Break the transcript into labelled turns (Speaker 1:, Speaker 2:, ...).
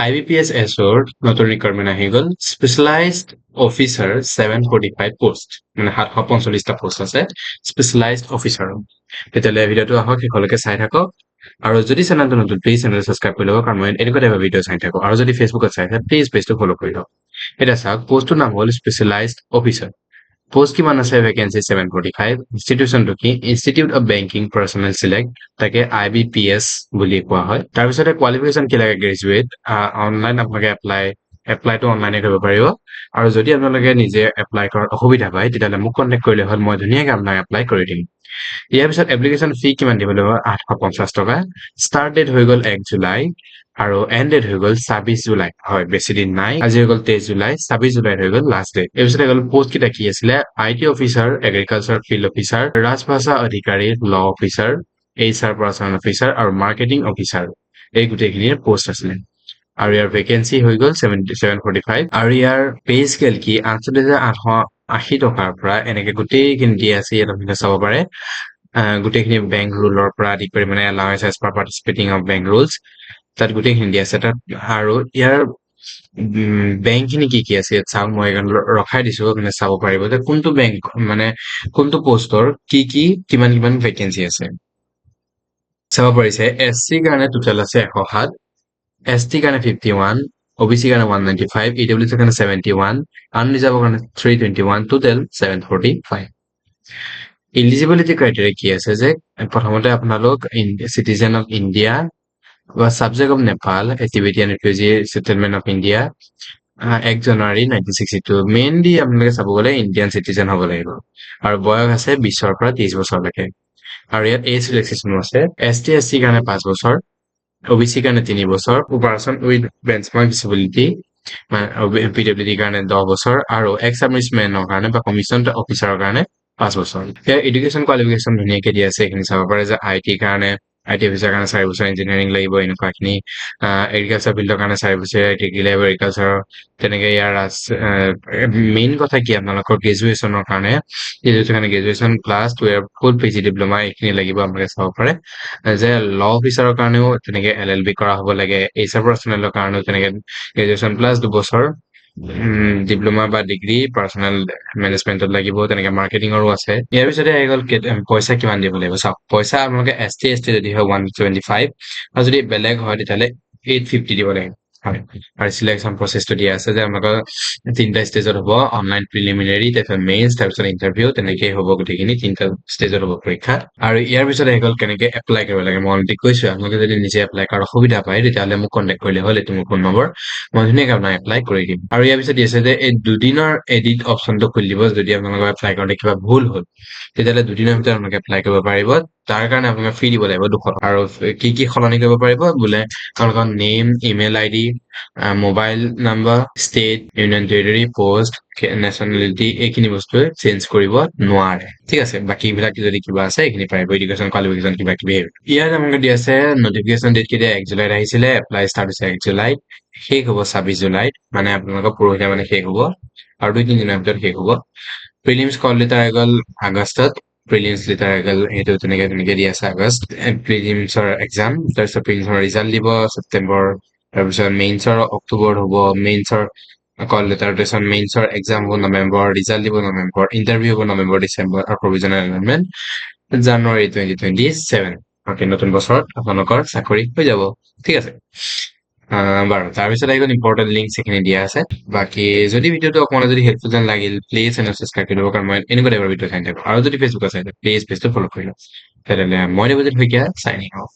Speaker 1: আইবিপিএছ এছৰ নতুন ৰিক্ৰুটমেণ্ট আহি গ'ল। Specialized officer, 745 post, মানে 745টা পোষ্ট আছে স্পেচিয়েলাইজড অফিচাৰৰ। তেতিয়াহ'লে ভিডিঅ'টো আহক শেষলৈকে চাই থাকক আৰু যদি চেনেলটো নতুন, প্লিজ চেনেলটো ছাবস্ক্ৰাইব কৰি ল'ব, কাৰণ মই এনেকুৱা টাইপৰ ভিডিঅ' চাই থাকোঁ। আৰু যদি ফেচবুকত চাই থাকে, প্লিজ পেজটো ফ'ল' কৰি লওক। এতিয়া চাওক, পোষ্টটোৰ নাম হ'ল স্পেচিয়েলাইজড অফিচাৰ। পোষ্ট কিমান আছে? ভেকেঞ্চি 745। ইনষ্টিটিউচনটো কি? Institute of Banking Personnel Select, তাকে আইবিপিএছ বুলি কোৱা হয়। তাৰপিছতে কোৱালিফিকেশ্যন কি লাগে? গ্ৰেজুৱেট। অনলাইন আপোনালোকে এপ্লাইটো অনলাইনে কৰিব পাৰিব আৰু যদি আপোনালোকে নিজে এপ্লাই কৰাত অসুবিধা পায়, তেতিয়াহ'লে মোক কণ্টেক্ট কৰিলে হ'ল, মই ধুনীয়াকৈ আপোনাক এপ্লাই কৰি দিম। ইয়াৰ পিছত এপ্লিকেশ্যন ফি কিমান দিব লাগিব? 850 টকা। ষ্টাৰ্ট ডেট হৈ গ'ল 1 জুলাই আৰু এণ্ড ডেট হৈ গ'ল 26 জুলাই। হয়, বেছি দিন নাই। আজি হৈ গ'ল 23 জুলাই, 26 জুলাইত হৈ গ'ল লাষ্ট ডেট। ইয়াৰ পিছত হৈ গ'ল পোষ্ট কেইটা কি আছিলে? IT officer, agriculture field officer, ৰাজভাষা অধিকাৰী, law officer, HR personnel officer আৰু মাৰ্কেটিং অফিচাৰ, এই গোটেইখিনিৰ পোষ্ট আছিলে। আৰু ইয়াৰ ভেকেঞ্চি হৈ গ'ল 745। আৰু ইয়াৰ পে স্কেল কি? 48,880 টকাৰ পৰা এনেকে গোটেইখিনি দিয়া আছে। ইয়াত আপোনালোকে চাব পাৰে গোটেইখিনি বেংক ৰুলৰ পৰা আদি কৰি, মানে allowance as per participating of bank rules, তাত গোটেইখিনি দিয়া আছে তাত। আৰু ইয়াৰ বেংকখিনি কি কি আছে ইয়াত চাওক। মই ৰখাই দিছো, আপুনি চাব পাৰিব যে কোনটো বেংক, মানে কোনটো পোষ্টৰ কি কি, কিমান কিমান ভেকেঞ্চি আছে। চাব পাৰিছে, এছ চিৰ কাৰণে টোটেল আছে 107, এছ টিৰ কাৰণে 51, অ' বি চিৰ কাৰণে 195, ই ডব্লিউ চিৰ কাৰণে 71, আনৰিজাৰ্ভৰ কাৰণে 321, total 745। Eligibility criteria কি আছে যে প্ৰথমতে আপোনালোক চিটিজেন অফ ইণ্ডিয়া বা subject of Nepal, Tibetan refugee settlement of India, 1 January 1962। Mainly আপোনালোকে চাব গ'লে ইণ্ডিয়ান চিটিজেন হ'ব লাগিব আৰু বয়স আছে 20ৰ পৰা 30 বছৰলৈকে। আৰু ইয়াত এজ ৰিলেক্সেশ্যনো আছে। এছ টি, এছ চিৰ কাৰণে 5 বছৰ, অ' বি চিৰ কাৰণে 3 বছৰ, পাৰ্চন উইথ বেঞ্চমাৰ্ক ডিচেবিলিটি, মানে পিডব্লিউডিৰ কাৰণে 10 বছৰ আৰু এক্স চাৰ্ভিচমেনৰ কাৰণে বা কমিশ্যন অফিচাৰৰ কাৰণে 5 বছৰ। ইয়াৰ এডুকেশ্যন কোৱালিফিকেশ্যন ধুনীয়াকে দিয়া আছে। এইখিনি চাব পাৰে যে আই টিৰ কাৰণে, I T অফিচাৰ কাৰণে 4 বছৰ ইঞ্জিনিয়াৰিং লাগিব, এনেকুৱাখিনি। এগ্ৰিকালচাৰ ফিল্ডৰ কাৰণে 4 বছৰীয়া ডিগ্ৰী লাগিব এগ্ৰিকালচাৰৰ। তেনেকে ইয়াৰ মেইন কথা কি, আপোনালোকৰ গ্ৰেজুৱেশ্যনৰ কাৰণে graduation plus 2 year full PG diploma, এইখিনি লাগিব। আপোনালোকে চাব পাৰে যে ল অফিচাৰৰ কাৰণেও তেনেকে এলএলবি কৰা হ'ব লাগে। এইচ আৰ পাৰ্চনেলৰ কাৰণেও তেনেকে গ্ৰেজুৱেশ্যন প্লাছ 2 বছৰ ডিপ্ল'মা বা ডিগ্ৰী পাৰ্চনেল মেনেজমেণ্টত লাগিব। তেনেকে মাৰ্কেটিঙৰো আছে। ইয়াৰ পিছতে আহি গ'ল পইচা কিমান দিব লাগিব। চাওক, পইচা আপোনালোকে এছ টি, এছ টি যদি হয় 175 আৰু যদি বেলেগ হয় তেতিয়াহ'লে 850 দিব লাগিব। হয়, আৰু চিলেকশ্যন প্ৰচেছটো দিয়া আছে যে আপোনালোকৰ তিনিটা ষ্টেজত হ'ব, অনলাইন প্ৰিলিমিনাৰী, তাৰপিছত মেইনছ, তাৰপিছত ইণ্টাৰভিউ, তেনেকেই হ'ব। গোটেইখিনি তিনিটা ষ্টেজত হ'ব পৰীক্ষা। আৰু ইয়াৰ পিছত আহি গ'ল কেনেকে এপ্লাই কৰিব লাগে। মই অলৰেডি কৈছোঁ, আপোনালোকে যদি নিজে এপ্লাই কৰাৰ অসুবিধা পায়, তেতিয়াহ'লে মোক কণ্টেক্ট কৰিলে হ'ল। এইটো মোৰ ফোন নম্বৰ, মই ধুনীয়াকে আপোনাক এপ্লাই কৰি দিম। আৰু ইয়াৰ পিছত দি আছে যে এই দুদিনৰ এডিট অপশ্যনটো খুলি দিব। যদি আপোনালোকৰ এপ্লাই কৰোঁতে কিবা ভুল হ'ল, তেতিয়াহ'লে দুদিনৰ ভিতৰত আপোনালোকে এপ্লাই কৰিব পাৰিব। তাৰ কাৰণে আপোনালোকে ফি দিব লাগিব 200। আৰু কি কি সলনি কৰিব পাৰিব বোলে? আপোনালোকৰ name, email ID, mobile number, state, union territory, post, nationality, এইখিনি বস্তুৱে চেঞ্জ কৰিব নোৱাৰে। ঠিক আছে, বাকীবিলাক যদি কিবা আছে এইখিনি পাৰিব, এডুকেশ্যন কোৱালিফিকেশ্যন কিবা কিবি। ইয়াত আপোনালোকে দি আছে নটিফিকেশ্যন ডেট কেতিয়া? 1 জুলাইত আহিছিলে, এপ্লাই ষ্টাৰ্ট হৈছে 1 জুলাইত, শেষ হ'ব 26 জুলাইত, মানে আপোনালোকৰ পৰহিলে মানে শেষ হ'ব আৰু 2-3 দিনৰ ভিতৰত শেষ হ'ব। প্ৰিলিমছ কল লেটাৰ আহি গ'ল আগষ্টত, প্ৰিলিমছ লেটাৰ আহি গ'ল, সেইটো তেনেকে তেনেকে দি আছে। আগষ্ট প্ৰিলিমছৰ এক্সাম, তাৰপিছত প্ৰিলিমছৰ ৰিজাল্ট দিব ছেপ্টেম্বৰ, তাৰপিছত মেইনছৰ অক্টোবৰত হ'ব মেইনছৰ কল লেটাৰ, তাৰপিছত মেইনছৰ এক্সাম হ'ব নৱেম্বৰ, ৰিজাল্ট দিব নৱেম্বৰ, ইণ্টাৰভিউ হ'ব নৱেম্বৰ, ডিচেম্বৰ আৰু প্ৰভিজনেল এলটমেণ্ট জানুৱাৰী 2027। অ'কে, নতুন বছৰত আপোনালোকৰ চাকৰি হৈ যাব। ঠিক আছে বাৰু, তাৰপিছত আহি গ'ল ইম্পৰ্টেণ্ট লিংক, সেইখিনি দিয়া আছে। বাকী যদি ভিডিঅ'টো অকণমান যদি হেল্পফুল যেন লাগিল, প্লিজ চেনেল ছাবস্ক্ৰাইব কৰি দিব, কাৰণ মই এনেকুৱা টাইপৰ ভিডিঅ' চাই থাকোঁ। আৰু যদি ফেচবুকত চাই, প্লিজ পেজটো ফ'ল' কৰি লওক। তেতিয়াহ'লে মই দেৱজিত শইকীয়া, চাইনিং অফ।